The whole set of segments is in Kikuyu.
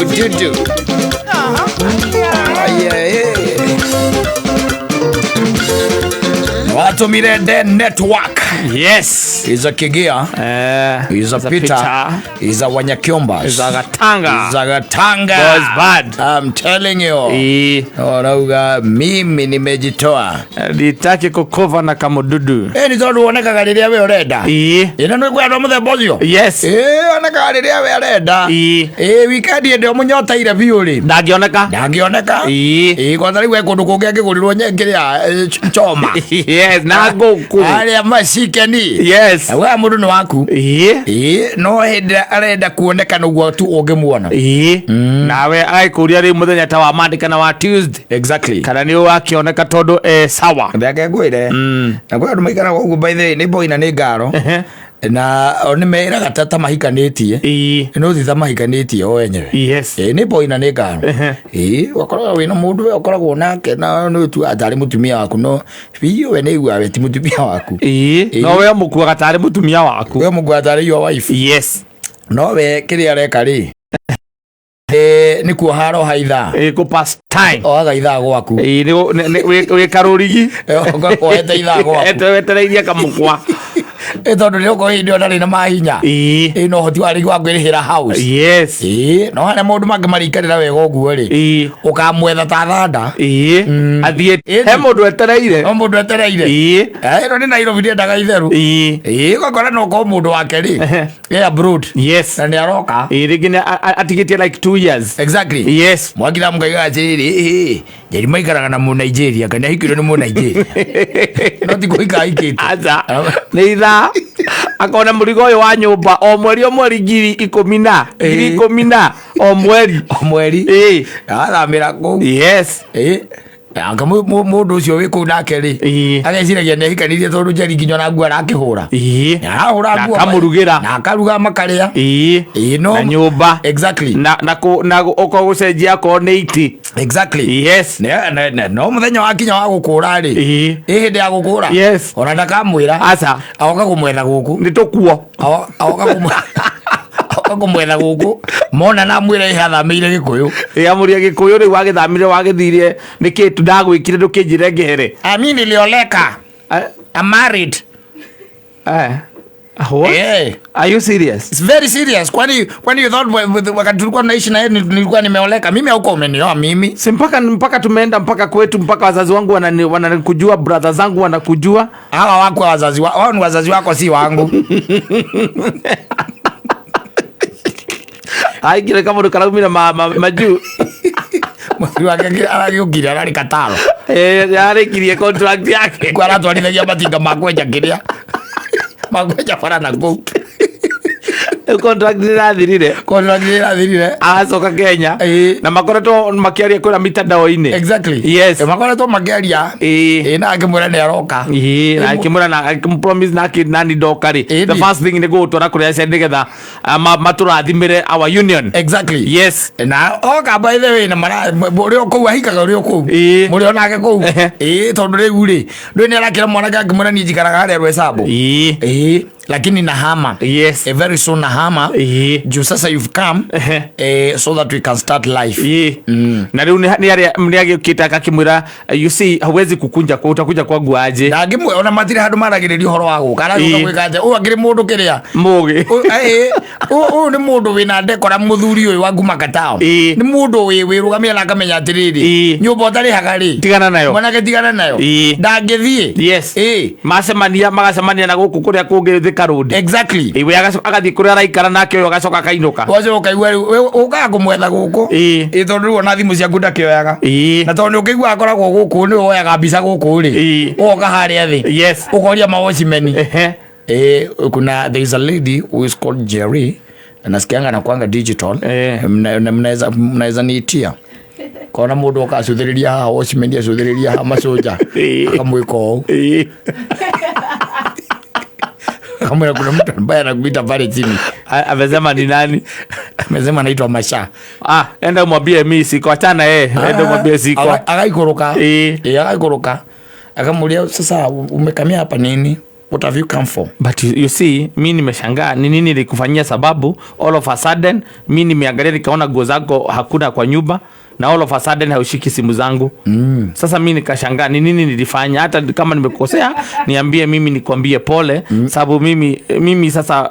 Kamududu. Watumire the network. Yes. Is a Kigia. Is a Is a Peter. Peter. Is a Wanyakyomba. Is a Gatanga. Is a Gatanga. Boys bad. I'm telling you. Ii. Orauga mimi nimejitoa. Nditaki kukova na kamududu. Ĩ nĩ tondũ wonekaga rĩrĩa we ũrenda. Ii. Ĩ na nĩ kwendwo mũthemba ũcio. Yes. Ĩ onekaga rĩrĩa we arenda. Ii. Ĩ wikendi ĩndĩ ũmũnyoteire biũ rĩ. Ndangĩoneka. Ndangĩoneka. Ii. Ĩ kwanza rĩu e kũndũ kũngĩ angĩgũrirwo kĩrĩa choma. Yes, na ngũkũ. Arĩa macikeni. Yes. We mũndũ nĩ waku. Ii. Ĩ no hĩndĩ ĩrĩa arenda kuoneka nĩguo tu ũngĩmuona. Ii. Nawe agĩkũria rĩu mũthenya ta wa Monday kana wa Tuesday. Exactly. Kana nĩ wakĩoneka tondũ sawa. Reke ngwĩre na kwĩ andũ maikaraga ũguo by the way nĩ boy na nĩ ngaro na o nĩ meraga ta mahikanĩtie. Ii. No ti ta mahikanĩtie o enyewe. Yes. Ĩ nĩ boy na nĩ ngaro. Ĩ ũgakorwo wĩna mũndũ we ũkoragwo nake na nĩ ũtuaga tarĩ mũtumia waku no biũ we nĩ aiguaga we ti mũtumia waku. Ii. No we ũmũkuaga tarĩ mũtumia waku. We mũkuaga tarĩ your wife. Yes. No we kĩrĩa areka rĩ nĩ kuoha aroha ithaa. Ĩ kũ pass time. Ohaga ithaa gwaku. Ĩ nĩ wĩ karũrigi. Ohete ithaa gwaku. Wetereirie kamũkwa. Ĩ tondũ nĩ ũkorwo hĩndĩ ĩyo ndarĩ na mahinya. Ii. Ĩ no ũhoti wa rĩngĩ wa kwĩrĩhĩra house. Yes. Ĩ no harĩa maũndũ mangĩ marĩikarĩra wega ũguo rĩ. Ii. Ũkamwetha ta thanda. Ii. Athiĩ Ĩni. he mũndũ etereire. No mũndũ etereire. Ii. Ĩno nĩ Nairobi ndĩendaga itherũ. Ii. Ĩ ũgakora no ũkorwo mũndũ wake rĩ. E abroad. Yes. Na nĩ aroka. Ĩ rĩngĩ nĩ atigĩtie like 2 years. Exactly. Yes. Mwakira mũkaiga atĩrĩrĩ ĩ Njeri maikaraga na mũ Nigeria kana ahikirwo nĩ mũ Nigeria. No ti kũhika ahikĩte. Aca. Nĩ ithaa. Akona mũrigo ũyũ wa nyũmba o mweri o mweri 10,000 na 10,000 na o mweri. O mweri. Ĩ. Athamĩra kũu. Yes. Ĩ anga mũndũ ũcio wĩ kũu nake rĩ Ĩ. ageciragia nĩ ahikanirie tondũ Njeri nginya ona nguo arakĩhũra. Ĩ. Nĩ arahũra Na nguo akamũrugĩra. na akaruga makarĩa. Ĩ. Ĩ no Na nyũmba. Exactly. Na kũ na okorwo gũcenjia akorwo nĩ itĩ. Exactly. Yes. No mũthenya wakinya wa gũkũra rĩ. Ĩ. Ĩ hĩndĩ ya gũkũra. Yes. Ona ndakamwĩra. Aca. Agoka kũmwetha gũkũ. Nĩ tũkuo. Agoka kũmwetha gũkũ. Mona na amwĩra ĩ athamĩire Gĩkũyũ. Ĩ amũria Gĩkũyũ rĩu wagĩthamire wagĩthire nĩkĩ ndagwĩkire ndũkĩnjĩre ngehere. Ami nilioleka. I'm married. What? Yeah. Are you serious? It's very serious. Kwani you thought wakati tulikuwa tunaishi na yeye nilikuwa nimeoleka? Mimi hauko umenioa mimi. Si mpaka tumeenda mpaka kwetu mpaka wazazi wangu wanakujua, brother zangu wanakujua. Hawa wako wazazi wao ni wazazi wako si wangu. Aingire kamũndũ karaumire majuu. Mũthuri wake aragĩũkire ararĩ Kataro. Yarĩkirie contract yake. Kwa aratwarithagia matinga ma kwenja kĩrĩa. Ma kwenja bara na kũu. Rĩu contract nĩrathirire. Contract nĩrathirire. Aracoka Kenya. Ĩ. Na makoretwo makĩaria kũrĩa mitandao-inĩ. Exactly. Yes. Makoretwo makĩaria. Ĩ. Ĩ na akĩmwĩra nĩ aroka. Ĩ, na akĩmwĩra na akĩmpromise na nani ndoka rĩ. Ĩ The ni. first thing nĩ gũgũtwara kũrĩa aciari nĩgetha matũrathimĩre our union. Exactly. Yes. Na oka by the way na mara mũrĩ o kũu ahikaga ũrĩ o kũu. Ĩ. Mũrĩ o nake kũu. Ehe. Ĩ tondũ rĩu rĩ ndũĩ nĩ arakĩra mwanake akĩmwĩra niĩ njikaraga harĩa Rwecambo. Ĩ. Ĩ lakini nahama. Yes. Very soon nahama. Ĩ. Juu sasa you've come Ehe. so that we can start life. Ĩ. Na rĩu nĩ agĩũkĩte akakĩmwĩra you see hauwezi kukunja kwa utakuja kwangu aje. Ndangĩmwe ona matirĩ handũ maragĩrĩria ũhoro wa gũka. Aragĩũka Ĩ. gwĩka atĩa? Ũyũ akĩrĩ mũndũ kĩrĩa. Mũgĩ. Ũyũ nĩ mũndũ wĩna ndekora mũthuri ũyũ wa Nguma Katao. Ĩ. Nĩ mũndũ wĩrũgamia na akamenya atĩrĩrĩ. Ĩ. Nyũmba ũtarĩhaga rĩ. Tigana nayo. Mwanake tigana nayo. Ĩ. Ndangĩthiĩ. Yes. Ĩ. Macemania magacemania na gũkũ kũrĩa kũngĩ Thika Road. Exactly. Iwe agathiĩ kũrĩa araikara nake ũyũ agacoka akainũka. Wacoka ũkaigua rĩu ũkaga kũmwetha gũkũ. Ĩ. Ĩ tondũ rĩu ona thimũ ciaku ndakĩoyaga. Ĩ. Na tondũ nĩ ũkĩigua akoragwo gũkũ nĩ woyaga mbica gũkũ rĩ. Ĩ. Ũgoka harĩa thĩ. Yes. Ũkoria mawatchman. Ehe. Kuna there is a lady who is called Jerry nasikianga anakuanga digital. Mnaweza niitia kona mundu oka acuthĩrĩria haha watchman acuthĩrĩria haha macoja akamwĩka ũũ akamwĩra kuna mtu ambaye anakuita pale chini. Amesema ni nani? Amesema anaitwa Masha. Ah, enda umwambie mi siko, achana yeye. Enda umwambie siko. Agaikũrũka. Ĩ. Ĩ, agaikũrũka akamũria sasa umekamia hapa nini? What have you come for? But you see, mi nimeshangaa ni nini nilikufanyia, sababu all of a sudden mi nimeangalia nikaona nguo zako hakuna kwa nyumba na all of a sudden haushiki simu zangu. Sasa mi nikashangaa ni nini nilifanya. Hata kama nimekosea niambie, mimi nikwambie pole, sababu mimi sasa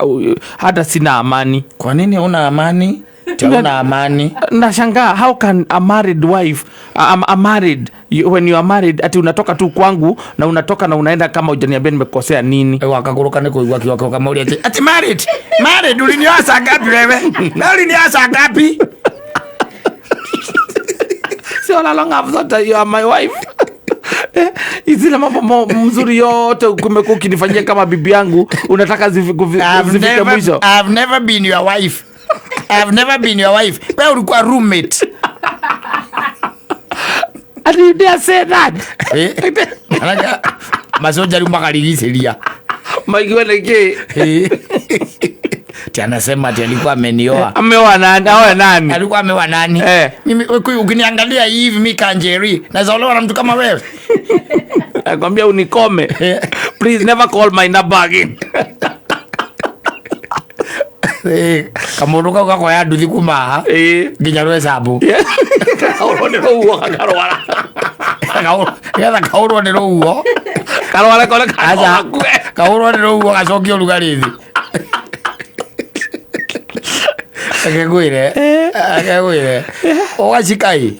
hata sina amani. Kwa nini huna amani? Ati huna amani. Nashangaa how can a married wife a married you, when you are married, ati unatoka tu kwangu na unatoka na unaenda kama hujaniambia nimekosea nini. Wakagũrũka nĩ kũigua kiugo kamũria atĩ ati married, married, ulinioa saa ngapi wewe? Na ulinioa saa ngapi? Si all along I've thought that you are my wife. Zile mambo mzuri yote umekuwa ukinifanyia kama bibi yangu, unataka zifike mwisho. I've never been your wife. I've never been your wife. Wewe ulikuwa roommate. And you dare say that? Manake masoja rĩu makarigicĩria. Maigue nĩkĩ? Ati anasema ati alikuwa amenioa. Ameoa nani? Aoe nani? Alikuwa ameoa nani? Mimi ukiniangalia hivi mimi Kanjeri, naweza olewa na mtu kama wewe. Nakwambia unikome. Please never call my number again. Kamundu kau gakoya nduthi kuma haha nginya rwecabu. Kaurwo nĩ rũhuho gakarwara. Getha kaurwo nĩ rũhuho. Karware kore Aca, kakue. kaurwo nĩ rũhuho gacokie ũrugarĩ thĩ. Reke ngwĩre, reke ngwĩre. Ũgacikai.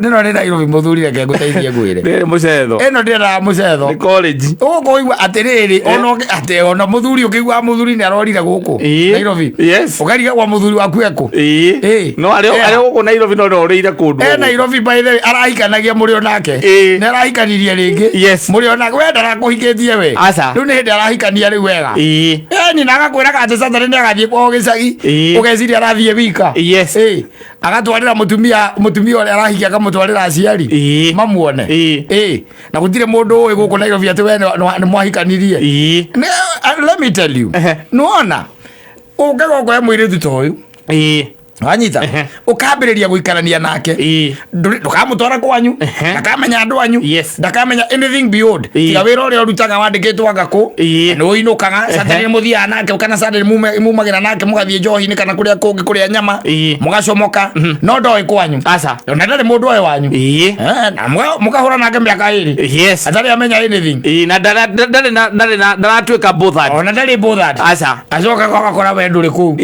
Nĩno nĩ Nairobi mũthuri, reke ngũteithie ngwĩre. Ndĩrĩ mũcetho. Ĩno ndĩendaga mũcetho. Nĩ college. Gũkũ ũigua atĩrĩrĩ, ona atĩ ona mũthuri ũkĩiguaga mũthuri nĩ arorire gũkũ Nairobi. Ũkariga gwa mũthuri waku ekũ. No arĩ gũkũ Nairobi no ndorĩire kũndũ. E Nairobi by the way arahikanagia mũrĩ onake. Nĩ arahikanirie rĩngĩ. Mũrĩ onake we ndarakũhikĩtie we. Aca. Rĩu nĩ hĩndĩ arahikania rĩu wega. Ni na agakwĩraga atĩ Saturday nĩ agathiĩ kwao gĩcagi. Ũgeciria arathiĩ wika. Agatwarĩra mũtumia ũrĩa arahikia akamũtwarĩra aciari. Mamuone. Na gũtirĩ mũndũ ũĩ gũkũ Nairobi atĩ we nĩ mwahikanirie. Let me tell you. Nĩwona ũngĩgoka ũkoya mũirĩtu ta ũyũ. Wanyita? Ũkambĩrĩria gũikarania nake. Ndũkamũtwara kwanyu. Ndakamenya andũ anyu. Ndakamenya anything beyond. Tiga wĩra ũrĩa ũrutaga wandĩkĩtwo anga kũ. Nĩ ũinũkaga. Saturday mũthiaga nake kana Saturday mumagĩra nake mũgathiĩ njohi-inĩ kana kũrĩa kũngĩ kũrĩa nyama. Mũgacomoka. No ndoĩ kwanyu. Aca. Na ndarĩ mũndũ oĩ wanyu. Na mũkahũra nake mĩaka ĩrĩ. Atarĩ amenya anything. Na ndarĩ na ndaratuĩka bothered. Ona ndarĩ bothered. Aca. Acoka agakora we ndũrĩ kũu.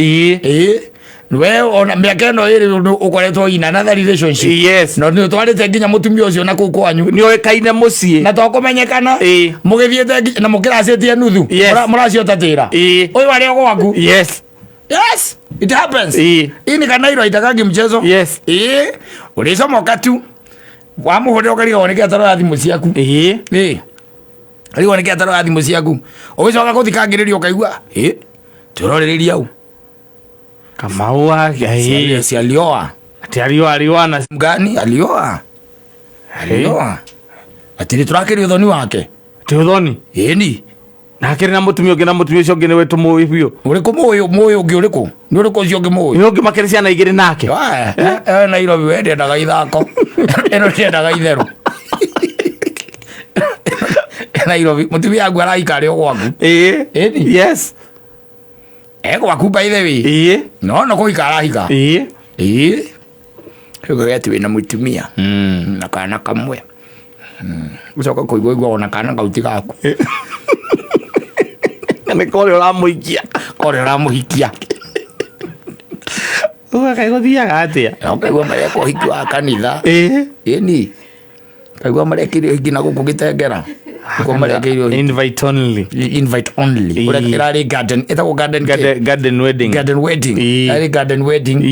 We ona mĩaka ĩno ĩrĩ ũkoretwo in another relationship. No nĩ ũtwarĩte nginya mũtumia ũcio na kũu kwanyu. Nĩ ũĩkaine mũciĩ. Na to kũmenyekana. Mũgĩthiĩte na mũkĩracĩtie nuthu. Mũraciota tĩra. Ũyũ arĩ o gwaku. Yes, it happens. Hii ni Kanairo haitakangi mchezo. Ũrĩcomoka tu. Wamũhũrĩra ũkarigwo nĩ kĩ ataroya thimũ ciaku. Ũkarigwo nĩ kĩ ataroya thimũ ciaku. Ũgĩcoka gũthikangĩrĩria ũkaigua, tũrorĩrĩria au. Kamau Si alioa. Ati alioa, alioa na Mgani alioa? Alioa. Ati nĩ tũrakĩria ũthoni wake? Ati ũthoni? Ĩni. Na akĩrĩ na mũtumia ũngĩ, na mũtumia ũcio ũngĩ nĩwe tũmũĩ biũ. Ũrĩkũ mũĩ, mũĩ ũngĩ ũrĩkũ? Nĩ ũrĩkũ ũcio ũngĩ mũĩ? Nĩ ũngĩ makĩrĩ ciana igĩrĩ nake. Nairobi we ndĩendaga ithako. Ĩno ndĩendaga itherũ. Nairobi mũtumia waku araikara o gwaku. Ĩni. E gwaku by the way. No, no kũhika arahika. Rĩu geti wĩna mũtumia. Na kana kamwe. Ũcoka kũigua igua ona kana kau ti gaku. Nĩ korĩa ũramũhikia. Korĩa ũramũhikia. Uga kaĩ gũthiaga atĩa? Na ũkaigua marekwo ũhiki wa kanitha. Ĩni. Kaigua marekire ũhiki na gũkũ Gĩtengera. Gũkũ marekeire ũhiki. Invite only. Invite only. Ũrĩa ĩrarĩ garden, ĩtagwo garden kĩ? Garden wedding. Garden wedding. Ĩrarĩ garden wedding.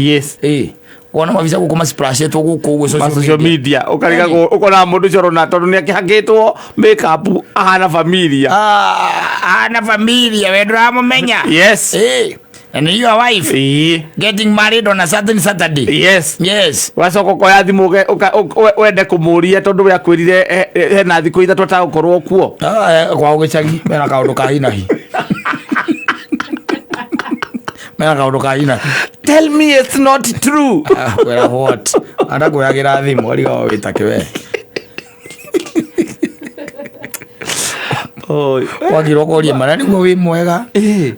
Wona mabica gũkũ masplashĩtwo gũkũ ũguo social Ma social media. media. Ũkarigagwo, ũkona mũndũ ũcio ũrona tondũ nĩ akĩhakĩtwo makeup ahana familia. Ahana familia, we ndũramũmenya. And your wife getting married on a certain Saturday. Wacoka ũkoya thimũ wende kũmũria tondũ we akwĩrire hena thikũ ithatũ atagũkorwo kuo. Kwao gĩcagi mena kaũndũ ka hi na hi. Mena kaũndũ ka hi na hi. Tell me it's not true. Kwĩra what? Anakwĩragĩra thimũ arigagwo wĩta kĩ we. Oi. Wagirwo kũria mana nĩguo wĩ mwega.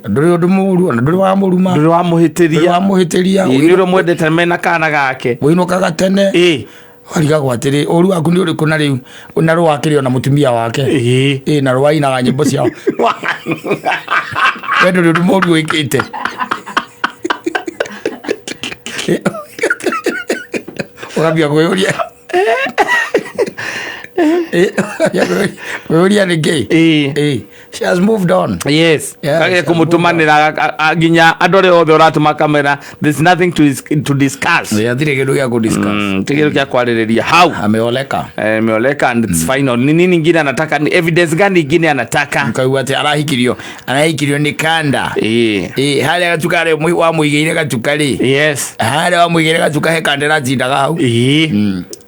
Ndũrĩ ũndũ mũru, ona ndũrĩ wa mũruma. Ndũrĩ wa mũhĩtĩria. Ndũrĩ wa mũhĩtĩria. Nĩ ũrĩa mwendete mena kana gake. Wĩinũkaga tene. Warigagwo atĩrĩ, ũru waku nĩ ũrĩkũ na rĩu na rũ wakĩrĩ ona mũtumia wake. Ĩ na rwainaga nyĩmbo ciao. We ndũrĩ ũndũ mũru wĩkĩte. Ũgambia kwĩyũria. Kwĩyũria nĩkĩ? Ĩ, she has moved on. Yes. Yeah, Kage kumutumanira nginya andũ arĩa othe ũratũma kamera, there's nothing to discuss. Hatirĩ kĩndũ gĩa kũ-discuss. Ti kĩndũ kĩa kwarĩrĩria hau. Ameoleka. Ameoleka and it's final. Ni nini ingine anataka? Ni evidence gani ingine anataka? Nkaigua atĩ arahikirio nĩ kanda. Ĩ, harĩa gatuka rĩ, wamũigĩire gatuka rĩ. Harĩa wamũigĩire gatuka he kanda ĩratindaga hau.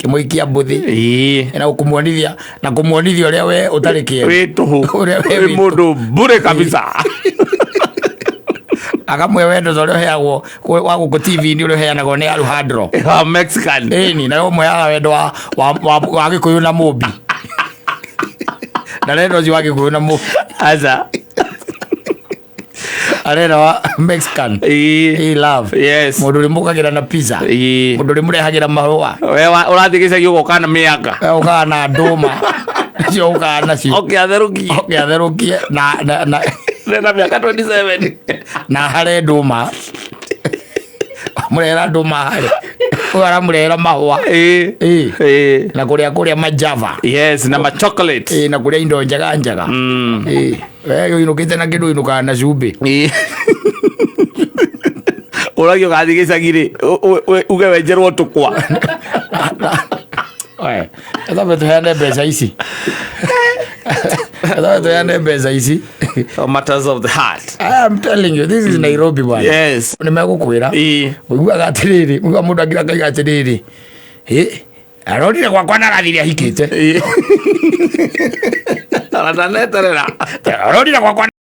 Kĩmũikia mbũthĩ. Na kũmuonithia, na kũmuonithia ũrĩa we ũtarĩ kĩene. Wĩ tũhũ. Ũrĩa we Wĩ wĩ mũndũ bure kabisa. Akamwe wendo ta ũrĩa ũheagwo wa gũkũ TV-inĩ ũrĩa ũheanagwo nĩ Alejandro. Wa Mexican. Ĩni, na ũmũheaga wendo wa Gĩkũyũ na Mũmbi. Na rendo ũcio wa Gĩkũyũ na Mũmbi. Aca. Arenda wa Mexican. Ĩ love. Mũndũ ũrĩa mũkagĩra na pizza. Mũndũ ũrĩa mũrehagĩra mahũa. We ũrathiĩ gĩcagi ũgoka na mĩanga. We ũkaga na ndũma. Icio ũkaga nacio. Oke atherũkie. Oke atherũkie na Na mĩaka 27. Na hare ndũma. Mũrehera ndũma hare. Ũyũ aramũrehera mahũa. Na kũrĩa majava. Yes, na ma chocolate. Na kũrĩa indo njega njega. We ũinũkĩte na kĩndũ ũinũkaga na cumbĩ. Ũragio ũgathiĩ gĩcagi rĩ, uge wenjerwo tũkwa. Oe, ethambe tũheane mbeca ici. Ethambe tũheane mbeca ici. Matters of the heart. I am telling you, this is Nairobi bwana. Nĩ megũkwĩra. Ũiguaga atĩrĩrĩ, ũiguaga mũndũ akĩra akauga atĩrĩrĩ, ĩ, aronire gwakwa na arathire ahikĩte. Ona ndaneterera. Aronire gwakwa.